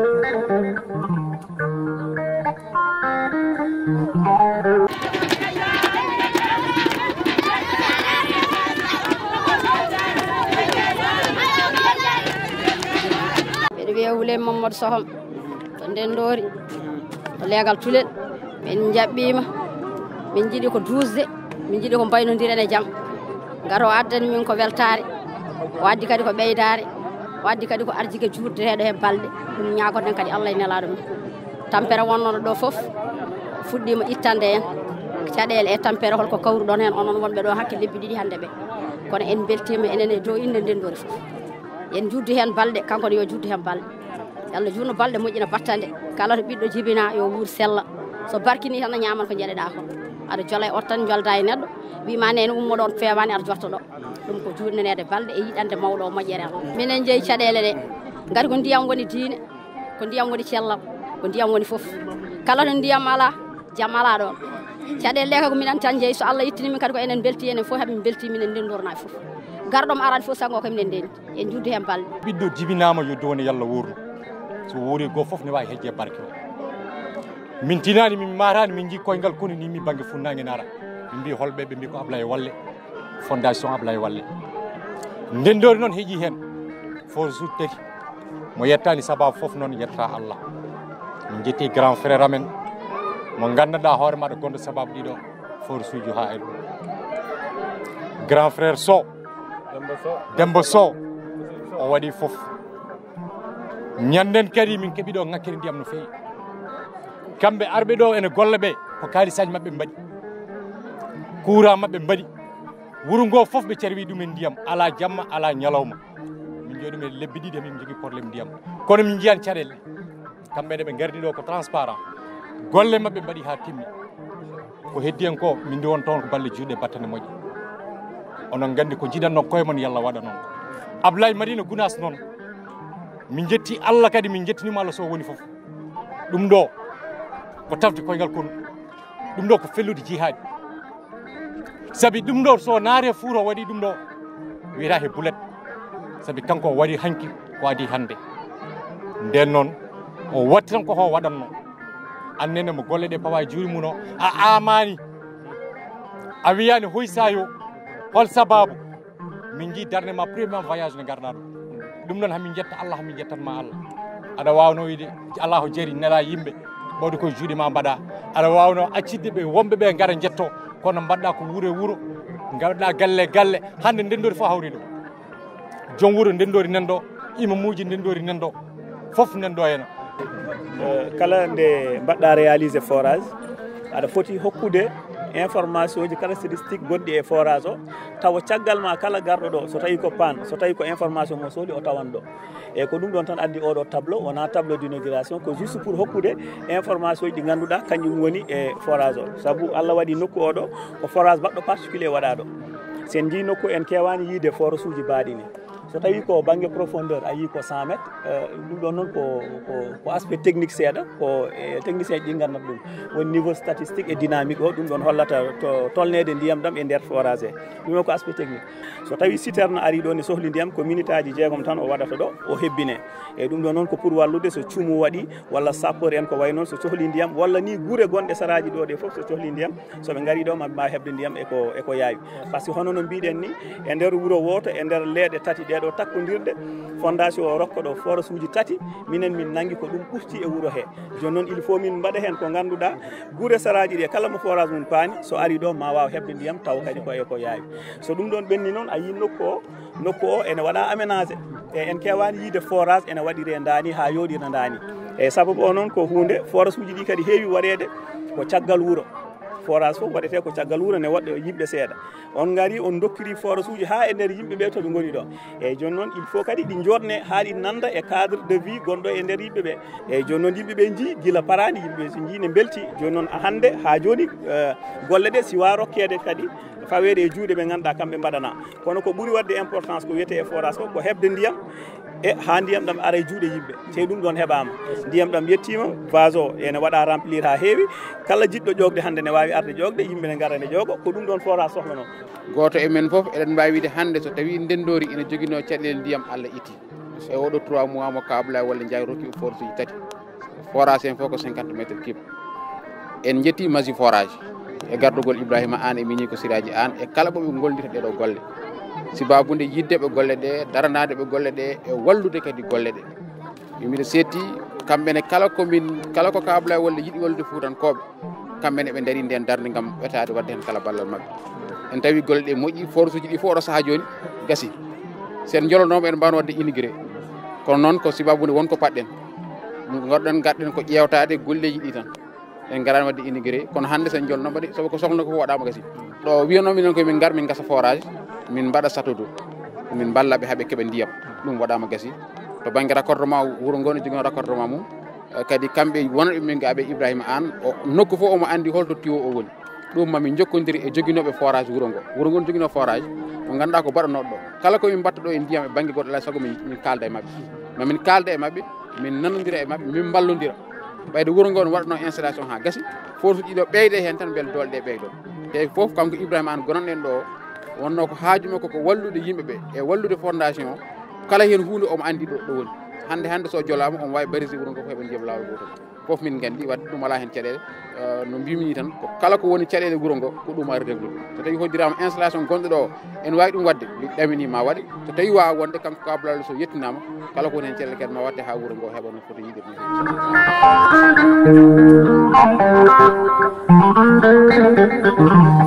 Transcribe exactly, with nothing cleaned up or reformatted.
Mbeɗo wiyee Wuley Mamadou Sohom, to Ndenndoori, to leegal Tulel. Min njaɓɓiima, min njiɗi ko duusde, min njiɗi ko mbaynondiren e jam. Ngati o addani min ko weltaare, o addi kadi ko ɓeydaare, o addi kadi ko arjike juutdeteeɗo he balɗe. Ɗum ñaagoten kadi Allah e nelaaɗo mum. Tampere wonnooɗo ɗo fof fuɗɗiima ittande en caɗeele e tampere, holko kawruɗon heen onon wonɓe ɗo hakke lebbi ɗiɗi hannde ɓe. Kono en mbeltiima enen e dow innde Ndenndoori fof. En njuddu heen balɗe, kanko ne yo juddu heen balɗe. Yo Allah juutnu balɗe, moƴƴina battane. Kala to ɓiɗɗo jibinaa, yo wuur sella. So barkinii tan, a ñaaman ko njeɗeɗaa ko. Aɗa jola e oto tan, njolda e neɗɗo. Wiy ma neene ummo ɗoon feewaani, aɗa jotto ɗo. Ɗum ko juutnaneede balɗe e yiɗande mawɗo o moƴƴere Allah. Minen njeyi caɗeele ɗe. Ngati ko ndiyam woni diine, ko ndiyam woni cellal, ko ndiyam woni fof. Kala to ndiyam alaa, jam alaa ɗoon. Caɗeele ɗe kay ko minen tan njeyi. So Allah ittini min kadi ko enen mbelti, enen fof heɓe mbelti, minen Ndenndoornaaɓe fof. Garɗo mo arani fof, sago ko minen ndenndi. En njuddu heen balɗe. Ɓiɗɗo jibinaama, yo doone Yalla wuurnu. So wuuri goo fof ne waawi hejje barke o. Min tinaani, min maaraani, min njii koyngal kono ni mi bannge funnaange nara. Min mbii holɓe, ɓe mbii ko Ablaye Walle, fondation Ablaye Walle. Ndenndoori noon heƴii heen. Forage uji tati. Mo yettaani sababu fof noon yetta Allah. Min njetti grand frère amen. Mo nganndanɗaa hoore maɗa gonɗo sababu ɗiɗo. Forage uji haa e ɗum. Grand frère Sow. Demba Sow. O waɗi fof. Ñanden kadi min keɓi ɗo ŋakkere ndiyam no feewi. Kamɓe arɓe ɗo ene golla ɓe ko kaalisaaji maɓɓe mbaɗi. Courant maɓɓe mbaɗi. Wuro ngo fof ɓe carwi ɗum e ndiyam. Alaa jamma, alaa ñalawma. Min jooɗi men lebbi ɗiɗi, min jogii problème ndiyam. Kono min njiyan caɗeele. Kamɓe ne ɓe ngardi ɗo ko transparent. Golle maɓɓe mbaɗi haa timmi. Ko heddi en ko, min ndi won toon ko balle juuɗe battane moƴƴe. Onon nganndi ko njiɗanno koye mon, Yalla waɗa noon. Ablaye Madina Gunaas noon, min njetti Allah kadi, min njettinima Allah so woni fof. Ɗum ɗo ko tafde koyngal konu. Ɗum ɗo ko fellude jihaadi. Sabi ɗum ɗo so naare fuuro waɗi ɗum ɗo, wiyata he bulet. Sabi kanko o waɗi hanki ko adi hannde. Nden noon, o watti tan ko ho waɗanno. Annene mo golle ɗe pawa e juuɗe mum o, a amani. A wiyani hoy sayo, hol sababu? Min jii darnde ma premier voyage nde ngarɗa ɗo. Ɗum noon hamin jetta Allah, hamin jettanma Allah. Aɗa wawno wide Allah o jari nela yimɓe, ɓawde koye juuɗe ma mbaɗa. Aɗa wawno accitde ɓe wonɓe ɓe ngara jetto, kono mbaɗɗa ko wuuro e wuuro, mbaɗɗa galle e galle. Hannde Ndenndoori fof hawri ɗo. Joom wuuro Ndenndoori nan ɗo, imamuuji Ndenndoori nan ɗo, fof nan ɗo heno. Eh, kala nde mbaɗɗa réalisé forage, aɗa foti hokkude information ji caractéristique gonɗi e forage o, tawa caggal ma kala garɗo ɗo, so tawi ko panne, so tawi ko information mo sohli, o tawan ɗo. E ko ɗum ɗon tan addi oɗo tableau, wona tableau d'inauguration, ko juste pour hokkude information ji ɗi ngannduɗaa kañum woni e forage o. Sabu Allah waɗi nokku oɗo ko forage baɗɗo particulier waɗa ɗo. Sen njii nokku, en keewani yiide forage uji baaɗi ni. So tawi ko bannge profondeur, a yii ko cent mètres, eh, ɗum ɗon noon ko, ko, ko aspect technique seeɗa, ko, eh, technicien ji ɗi nganndat ɗum. Woni niveau statistique et dynamique o, ɗum ɗon hollata to tolneede ndiyam ɗam e nder forage he. Ɗum ɗon ko aspect technique. So tawi citerne ari ɗo ne sohli ndiyam, ko minitaaji jeegom tan o waɗata ɗo, o hebbine. E ɗum ɗon noon ko pour wallude so cuumu waɗi, walla sapeur en ko way noon so sohli ndiyam, walla ni gure gonɗe saraaji ɗo ɗe fof so sohli ndiyam, so ɓe ngari ɗo, ma, ma heɓde ndiyam e ko, e ko yaawi. Par ce que hono no mbiɗen ni, e nder wuro wooto, e nder leeɗe tati ɗe ɗo takkondirɗe, fondation o rokka ɗo forage uji tati, minen min nangi ko ɗum ɓurti e wuro he. Jooni noon, il faut min mbaɗa heen ko ngannduɗaa, gure saraaji ɗe, kala mo forage mum paani, so ari ɗo, ma waaw heɓde ndiyam, taw kadi ko e ko yaawi. So ɗum ɗon ɓenni noon, a yii nokku o, nokku o ene waɗa aménagé. E en keewani yiide forage ene waɗire ndaani haa yooɗira ndaani. E sababu o noon ko huunde, forage uji ɗi kadi heewi waɗeede ko caggal wuro. Forage fof waɗete ko caggal wuro, ne waɗɗo yimɓe seeɗa. On ngari, on dokkiri forage uji haa e nder yimɓe ɓe to ɓe ngoni ɗo. Eyyi, jooni noon, il faut kadi ɗi jooɗne haa ɗi nanda e cadre de vie gonɗo e nder yimɓe ɓe. Eyyi, jooni noon, yimɓe ɓe njii gila paraani, yimɓe ɓe so njii ne mbelti. Jooni noon, hannde haa jooni, eh, golle ɗe siwa rokkeede kadi faweede e juuɗe ɓe ngannduɗaa kamɓe mbaɗana. Kono ko ɓuri waɗde importance ko wiyetee e forage ko, ko heɓde ndiyam e haa ndiyam ɗam ara e juuɗe yimɓe. Sey ɗum ɗon heɓaama. Ndiyam ɗam yettiima, vase o ene waɗa remplir haa heewi. Kala jiɗɗo ƴoogde hannde ne waawi arde ƴoogde, yimɓe ne ngara ne ƴooga. Ko ɗum ɗon forage sohlanoo. Gooto e men fof, eɗen mbaawi wiide hannde, so tawii Ndenndoori ina joginoo caɗeele ndiyam, Allah itti. E oɗo trois mois mo Ka Ablaye Wade jaayi, rokki o forage uji tati. Forage en fof ko cinquante mètres cube. En jetti Masi forage e gardugol Ibrahima Anne e miñi ko Siraji Anne e kala ɓe ɓe gollidata ɗeɗo golle. Sibabude yidde ɓe golle ɗe, daranaade ɓe golle ɗe e wallude kadi golle ɗe. Min mbiɗa seetti kamɓe ne kala ko min, kala ko Ka Ablaye Wade yiɗi wallude Fuutankooɓe, kamɓe ne ɓe ndarii ndeen darnde ngam etaade waɗde heen kala ballal maɓɓe. En tawi golle ɗe moƴƴi, forage uji ɗi fof oɗo sahaa jooni gasi. So en njolanaama en mbaawno waɗde inauguré. Kono noon ko sibabude won ko paɗɗen. Ngarɗen, ngarɗen ko ƴeewtaade golleeji ɗi tan. En ngaraani waɗde inauguré, kono hannde so en njolno mbaɗi, sabu ko sohlaa ko fof waɗaama gasi. Ɗo wiyatnoo minen ko min ngar min ngasa forage, min mbaɗa château d'eau. Min mballa ɓe haa ɓe keɓa ndiyam. Ɗum waɗaama gasi. To bannge raccordement, wuro ngo ne jogino raccordement mum. Eh, kadi kamɓe wonɓe min ga ɓe Ibrahima Anne, o nokku fof omo anndi holto tuyau o woni. Ɗum ma min njokkondir e joginooɓe forage wuro ngo. Wuro ngo ne jogino forage mo ngannduɗaa ko baɗanooɗo ɗo. Kala ko min mbaɗta ɗo e ndiyam e bannge goɗɗo alaa e sago min, min kaalda e maɓɓe. Ma min kaalda e maɓɓe, min nanondira e maɓɓe, min mballondira. Ɓayde wuro ngo ne waɗanoo installation haa gasi, forage uji ɗo ɓeyde heen tan mbele doole ɗe ɓeydo. Te fof kanko Ibrahima Anne gonanɗen ɗo, wonnoo ko haaju makko ko wallude yimɓe ɓe e wallude fondation o. Kala heen huunde omo anndi ɗo, ɗo woni. Hannde, hannde so jolaama, omo waawi barisi wuro ngo heɓa ndiyam laawol gootol. Fof min nganndi, waɗde ɗum alaa heen caɗeele. Eh, no mbimi ni tan, ko kala ko woni caɗeele wuro ngo, ko ɗum ari reglude. So tawi hoddiraama installation gonɗo ɗo, en waawi ɗum waɗde, mi ɗamini ma waɗe. So tawi waawa wonde, kanko Ka Ablaye Wade so yettinaama, kala ko woni heen caɗeele kadi ma waɗde haa wuro ngo heɓa no foti yiɗirde ni.